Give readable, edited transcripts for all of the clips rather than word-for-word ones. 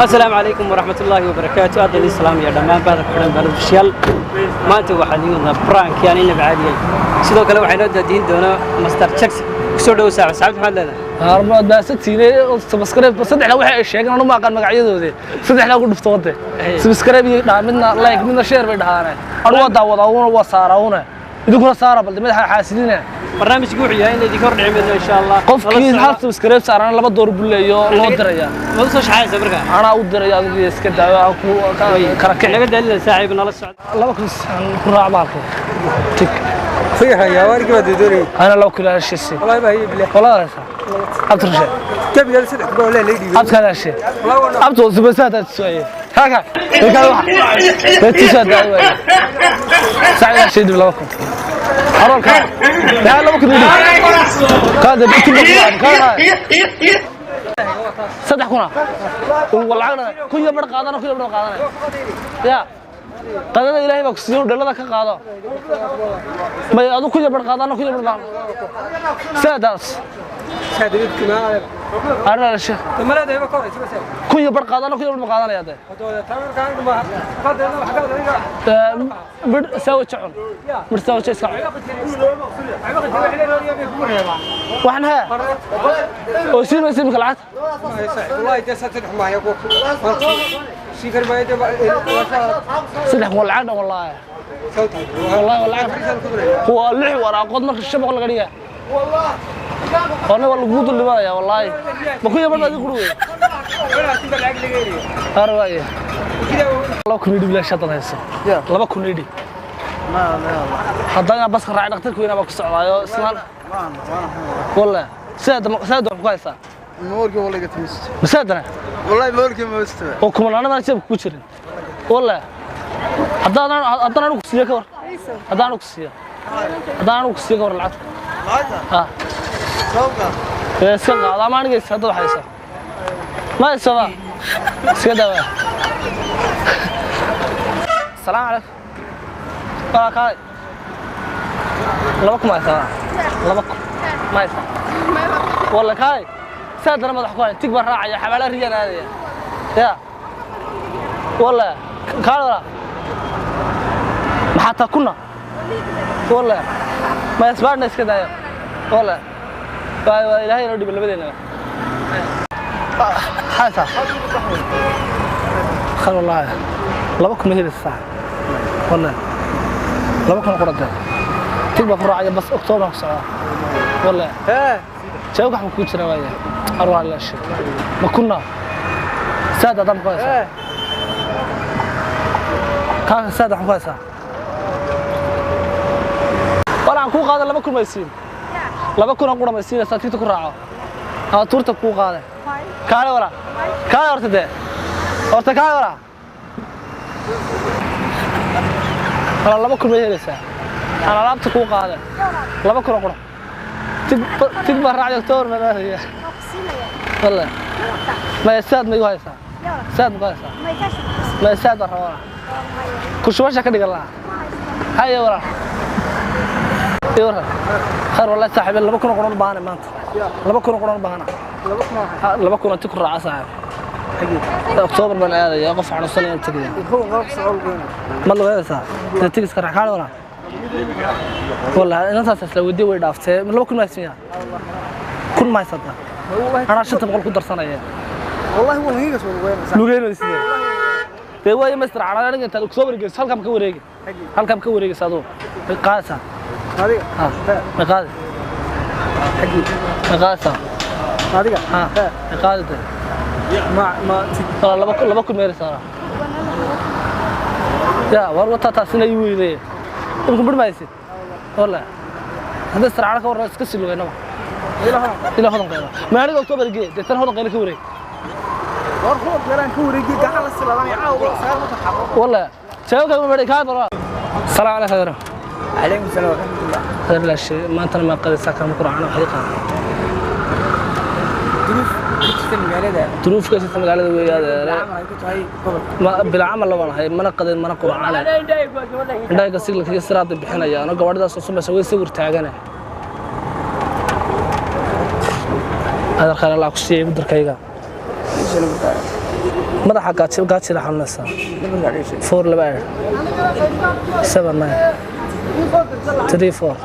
Asalaamu calaykum waraxmatullaahi wabarakaatu. Aad idin salaamaya dhammaan bahda ku xidhan Baalad Official. Maanta waxaan idiin wadnaa prank yaan inaba caadiyay. Sidoo kale waxaa inoo daadiin doonaa Master Jackson. Kusoo dhowo saaxiib. Saaxiib, maxaad leedahay? Armaad baasatiine subscribe saddexda waxa ay sheegeen anu ma aqaan magacyadoodii, saddexda ku dhufto wade subscribe iyo dhaha, midna like, midna share bay dhahaan. Anu waa daawadaa una waa saaraa una, idinkuna saara bal madaxa xaasidina. Barnaamijku wuxuu yahay in idinka hor dhici mayno, insha Allah. Qofkii hal subscribe saarana 2 door buleeyo loo diraya. Ma u soo shaxaysa markaa? Anaa u diraya, adigu iska daawo ku kala kici. Naga daalina saaxiib, nala socda. 2000 ku raac baalka tik. فيها يا وارك ما تدوري. انا لو كل هالشيء. والله ما هي بالله. والله عبد الرشيد. كم قال سدح ولا ليدي. عبد هذا الشيء عبد الزبسات السوية هكا هكا واحد بتسد ساعة شيء دبل لكم حرام كان لا 2000 يدي قاد بتبقى كان 3000 والله kun iyo bar qaadana, kun iyo bar qaadana ya qadada Ilaahay baa ku siiyo, dhalada ka qaado. May adu kun iyo bar qaadana, kun iyo bar qaadana saadaas. سادة ما arna sheekh. ما لا ده كوري بس. Kun iyo bar qaadana, kun iyo bar qaadanaya de. ما bir saawaja cun, bir saawaja iska cun. Waxaan haya oo siin maysa imika lacagta. والله ده سدح ما يقول شيكر ما يدي. 3000 lacag dhan wallaahi wallahi waa lacag, waa lix waraaqood marka 500 laga dhigaa horna waa lagugu dul dhimanaya. Wallaahi ma kun iyo bar baad ii quri wey har waaye 2000 idhi bilaash haddaad hayso, 2000 idhi haddaan inaan baska raacay. Dhakhtarka weynaa baa ku socdaayo islaan wallahi sidaad sidaad wax ku haysaa. موركي والله قلت مست. Masaadana. والله موركي ما مستوى. Oo kumanaanadaan jeebka ku jirin wallahi haddaan anigu ku siiyo ka war, haddaan anigu ku siiyo, haddaan anigu ku siiyo ka war lacagta. Ha ee iska qaado ama aniga is haddaad hayso ma haysaba iska daawa. Asalaamu calaykum. Waa kaalay, 2000 ma haysaa? 2000 ma haysaa? Walla kaalay, saadana madax ku hay tig baan raacaya, xabaala riyaan aadaya ya walla. Kaalay walaa, maxaa taa kuna walla ma isbaadhna iska daaya walla. Waa Ilaahay inoo dhibo labadeena. Maxaa khal wallaahi 2000 ma helaysaa? Walla 2000 qurada tig baa ku raacaya, bas Oktoobar ku socdaa walla. Jawaab wax ku jira waaya arwaa la sheeg ma kuna saad adam ku haysaa kaa saad wax ku haysaa walaa ku qaada 2000 maysiin, 2000 qura maysiin saa tigta ku raaco ama tuurta kuu qaada. Kaale walaa, kaale horta dee, horta kaale walaa. Walaa 2000 may helaysaa aan alaabta kuu qaada? 2000 oo qura tig tig baa raacay, Oktoobar baan aadaya walla. Maya saad ma igu haysaa? Saad ma ku haysaa? Maya saad baan rabaa, ku shubasha ka dhigan lahaa. Haya walaa, ii waran? Khayr wallahi saaxiib, 2000 oo qura u baahana maanta, 2000 oo qura u baahana. 2000 oo tig ku raaca saaxiib, Oktoobar baan aadaya, qof xanuunsanaya tegaya. Ma lugeynaysaa dee? Tig iska raac. Kaale walaa, wallahi inantaas isla weydiye way dhaaftee. 2000 ma haysan kun ma haysataa? Anaa 500 ku darsanaya. والله هو هيك وين. Lugeynaysa sidee dee? Waayo master calaamad aniga intaad Oktoobar geyso halkaan ma ka wareegi, halkaan ma ka wareegaysa aduu ma qaadaysaa? هذه. Ha ma qaadi, ma qaadaysaa? هذه. Ha ma qaadi dee. ما ما. Walaa 2000, 2000 meelaysaa ya war wataa taasina ii weyday imka bir maysid walla. Hadda sarcada ka warran iska sii lugeynaba ilaa Hodan Qayla. Ma aniga Oktoobar gee deetan Hodan Qayla ka wareeg. war garan ka wareegi gacan la siladan caawa sagaal ma taxaqo. Walla jawaabka ma bari kaa dara. Salaam calaykum adeer. عليكم السلام ورحمة الله. Adeer la shay maantana ma qadaysaa kama qur'aan wax ii qaada. duruuf ka jirta magaalada. Duruuf ka jirta magaalada weeye adeer. Camal ay ku tahay gobolka. Ma bila camal la waan ahay, mana qadin mana qur'aan, indhahayga siglalka iyo siraada bixinaya ano gabadhidaas oo sumaysa way sawir taagana. Adeer khayr Allah ku siiyey mudarkayga. Madaxa gaajo gaajo la xanuunaysaa. 4 2 7 9 3 4.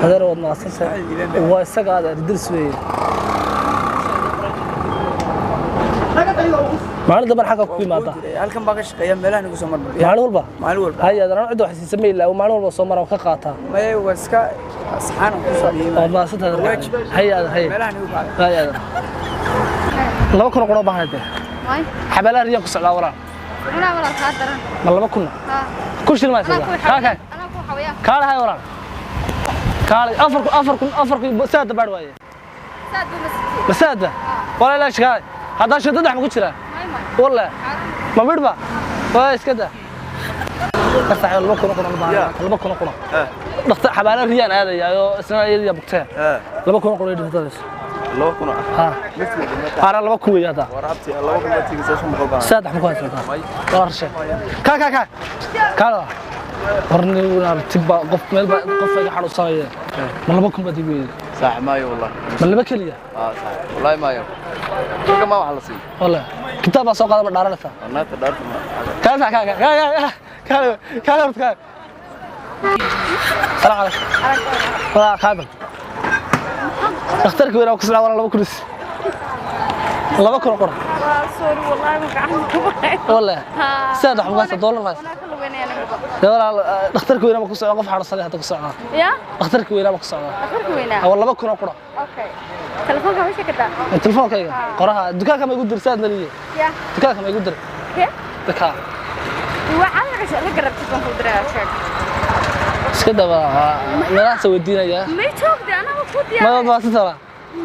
Adeer waad mahadsantahay. Waa isaga adeer dirs weeye. Maalin dambe xagga ku yimaada. Halkan baa ka shaqeeya meelaha nagu soo marmar. Maalin walba? Maalin walba. Hay adeer cid wax siisamay ilaa maalin walba soo mara oo ka qaata. Maya waa iska saxaan ku sameeyay. Waad mahadsantahay. Hay adeer hay. Meelaha nagu qaada. Hay adeer. 2 kun oo qura baahan tahay. Way. Xabalaha riyan ku socdaa walaal. Anaa walaal kaa daran. Ma 2 kun? Ha. Ku shil ma sida. Ka. Anaa ku xawaya. Kaala hay walaal. Kaala 4 kun 4 kun 4 kun saad baad waaye. Saad buu masjid. Masaad. Walaal ilaa shaqay. Hadda shaqada dhex ma ku jiraa? والله ما بدبا waa iska daa qasax 2 kun qura baa 2 kun qura dhaqtar xabaala riyaan aadayaayo isna iyada bugtee 2 kun qura dhintadaas 2 kun ha ara 2 kun weeyada waraabti 2 kun baad tigaysaa 500 baa saddex ma ku haysataa warshe ka ka ka ka warni walaal tibba qof meel ba qof iga xanuunsanaya ma 2 kun baad igu weeyday صح maayo والله ma laba kaliya ah صح والله maayo marka ma wax la siin والله kitaab baa soo qaada ma dhaaranaysaa naata dhaarta ma ka ka ka ka ka ka ka السلام عليكم والله قابل dhakhtarka weyn oo ku socda walaal 2 kun 2 kun qura Sorry wallahi ma gacan ku baxay. والله saddex ma haysaa dollar ma haysaa Anaa kala weynaya aniga. walaal dhakhtarka weyn ma ku socda qof xanuunsanaya hadda ku socda Ya? dhakhtarka weyn ma ku socda Dhakhtarka weynaa. waa 2 kun oo qura Okay. Telefoonka ma sheekataa? telefonkayga qoraha dukaanka ma igu dir saad maliye Ya. dukaanka ma igu dir Kee? dukaan Waa calaga la garabtid baan ku diraa sheeg. iska daba meelahaas weydiinaya May joogdi anaa ku diyaar. ma badnaasanta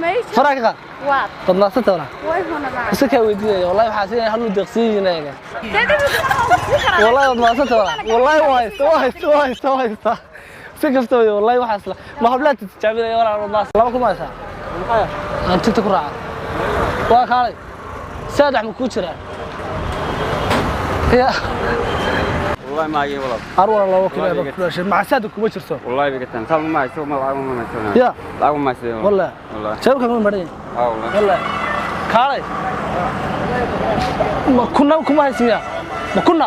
May joog. faraha ka qaad Waa. badnaasanta walaa Way hona ma. iska kaa weydiinaya wallahi waxaa siinaya hal uu deeqsiinaya Dad والله badnaasanta walaa wallahi waa haysta waa haysta waa haysta waa haysta si kasta wey wallahi waxaas la ma hablaad tijaabinaya walaa badnaas 2 kun ma haysaa aan tinta ku raaca waa kaalay saddex ma kuu jiraa ya والله ما هي والله arwala 2 kun ee ku dhashay maca saad kuma jirto والله بقتن صار ما يسوي ما ما ما يسوي ya لا ما يسوي والله والله jeebka ma marin اه والله والله kaalay ma kunna kuma haysiya ma kunna